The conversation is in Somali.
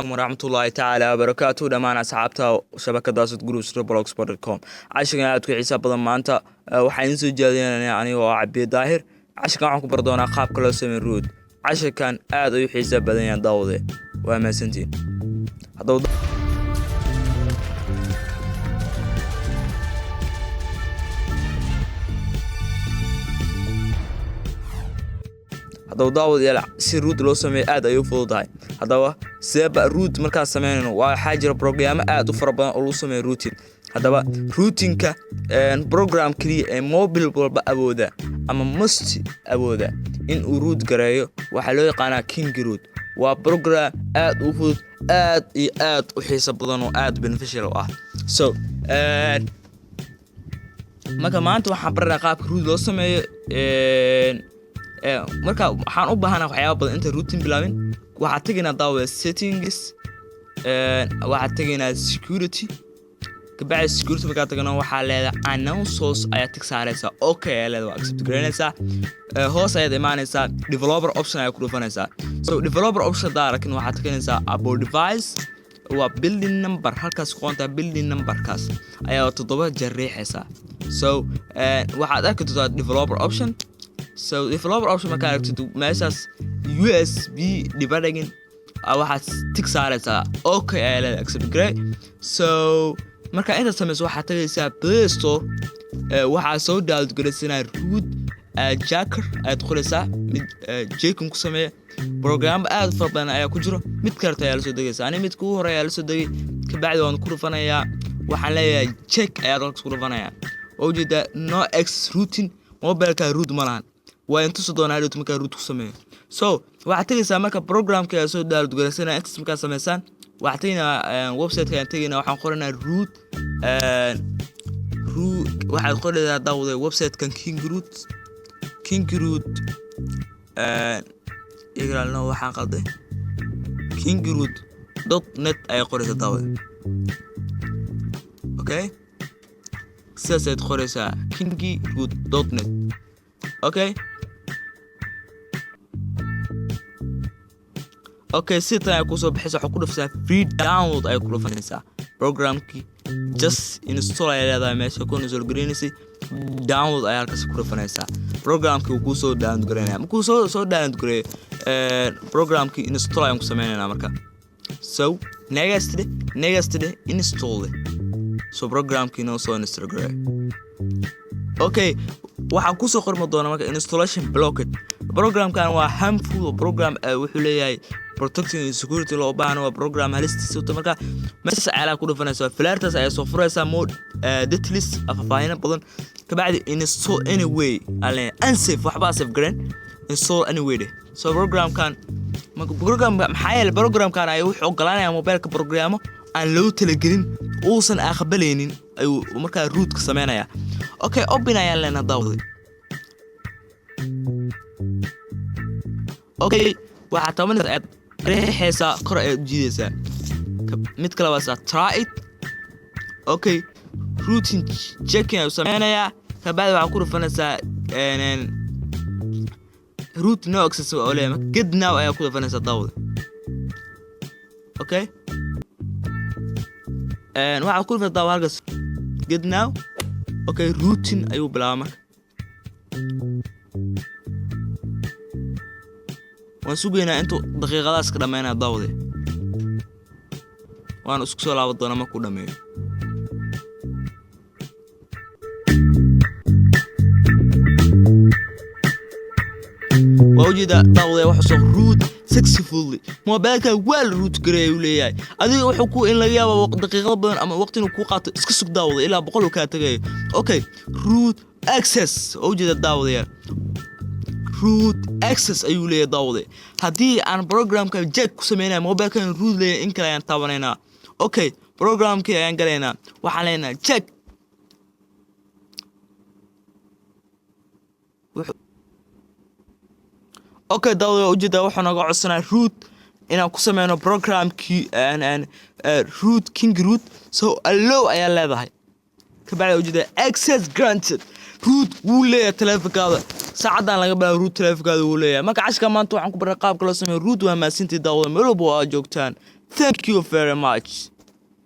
Waraxmatullaahi tacaala wabarakaatu dhammaan asxaabta shabakada groups.blogspot.com. Casharkan aad ku xiisaa badan maanta waxaan idin soo jeedinayaa anigoo ah Cabiye Daahir. Casharkan waxaan ku bari doonaa qaabka loo sameeyo root. Casharkan aad ayuu xiisaa badan yahay, daawade. Waa mahadsantihiin. Haddaba daawadayaal, si root loo sameeyo aad ayay u fududahay. Haddaba sideeba root markaan sameynayno? Waxaa jira programmo aad u fara badan oo lagu sameeyo rooting. Haddaba rootingka program keliya ee mobile walba awooda ama must awooda in uu root gareeyo waxaa loo yaqaanaa King Root. Waa program aad u fudud, aad iyo aad u xiiso badan oo aad beneficial u ah. So marka maanta waxaan baranaa qaabka root loo sameeyo. Marka waxaan u baahanaa waxyaaba badan inta rooting bilaabin. Waxaa tegaynaa, daawada, settings. Waxaa tegaynaa security. Kabacdi security markaa tagano, waxaa leedahay unknown source ayaa tick saaraysaa. Okay ayaa leedahay, waa accept garaynaysaa. Hoos ayaad imaanaysaa, developer option ayaa ku dhufanaysaa. So developer option hadaa arkin, waxaad teganaysaa about device, waa build number halkaas ku qoontaa. Build numberkaas ayaa toddoba jeer riixaysaa. So waxaad arki doontaa developer option. So developer option markaa aragtid, meeshaas USB debugging waxaad tick saaraysaa. Okay ayaa leedahay, accept garee. So markaa intaad samayso, waxaad tagaysaa Play Store. Waxaa soo download garaysanaa Root Jacker ayaad qoraysaa, mid checking ku sameeya. Programmo aad u fara badan ayaa ku jiro, mid karta ayaa lasoo degaysa. Ani midka ugu hore ayaa lasoo degay. Kabacdi waan ku dhufanayaa, waxaan leeyahay check ayaa halkaas ku dhufanayaa. Waa ujeedaa, no access rooting, mobileka root ma lahan. Waa intusi doonaa hadhowto markaa root ku sameeyo. So waxaad tegaysaa marka programka ayaa soo download garaysanaya. Intaas markaa samaysaan, waxaan tegaynaa websiteka ayaan tegaynaa. Waxaan qoranaa root root. Waxaad qoraysaa, daawada, websitekan King Root, King Root igraalno, waxaan qalday, kingroot.net ayay qoraysaa, daawada. Okay, sidaas ayaad qoraysaa, kingroot.net. Okay, si tan ayaa kusoo baxaysa. Waxaa ku dhufaysaa free download ayay ku dhufanaysaa. Programkii just install ayaa leedahay, meesha ku install gareynaysay. Download ayaa halkaas ku dhufanaysaa. Programkii wuu kuusoo download gareynaya. Markuu soo download gareeyo programkii, install ayaan ku sameynaynaa marka. So next dheh, next dheh, install dheh. So programkii noo soo install gareeyo. Okay, waxaa kusoo qormi doona marka installation blocked. Programkan waa harmful program, wuxuu leeyahay protecting and security loo baahno. Waa program halistiisa wata. Marka meeshaas ceelaa ku dhufanaysa, flairtaas ayaa soo furaysaa, more details, faahfaahino badan. Kabacdi install anyway aan leeyahay, unsafe waxbaa safe garan, install anyway dheh. So programkan program, maxaa yeelay programkan ayaa wuxuu ogolaanaya mobileka programo aan loo talagelin uusan aqbalaynin ayuu markaa rootka sameynaya. Okay, open ayaan leenahay, daawday. Okay, waxaa tabanaysa aad riixaysaa, kor ayaad u jiidaysaa. Mid kale waa try it. Okay, rooting checking ayuu sameynayaa. Kabacdi waxaa ku dhufanaysaa root no access oo leeyahay, get now ayaa ku dhufanaysaa, daawada. Okay, waxaa ku dhufanaysaa, daawa, halkaas get now. Okay, rooting ayuu bilaabaa. Marka waan sugaynaa intuu daqiiqadaas ka dhammeynaya, daawade. Waan isku soo laaban doonaa markuu dhameeyo. Waa ujeedaa, daawade, waxa soo root successfully. Mobilka waa la root gareey uu leeyahay. Adiga wuxuu ku in laga yaabo daqiiqado badan ama waqti inuu kuu qaato. Iska sug, daawada, ilaa 100 uu kaa tagayo. Okay, root access waa ujeeda, daawadayaal, root access ayuu leeyahay, daawade. Haddii aan programka check ku sameynaya mobilkan root leeyahay in kale ayaan taabanaynaa. Okay, programkii ayaan galaynaa. Waxaan leenahay check. Okay, daawade, waa ujeedaa, wuxuu naga codsanaa root inaan ku sameyno programkii root King Root. So allow ayaa leedahay. Kabacdi ujeedaa access granted, root wuu leeyahay taleefankaada. Saacadan laga bilaabo root taleefankaada wuu leeyahay. Marka cashka maanta waxaan ku baray qaabka loo sameeyo root. Waa mahadsantii, daawada, meel walba oo aad joogtaan. Thank you very much.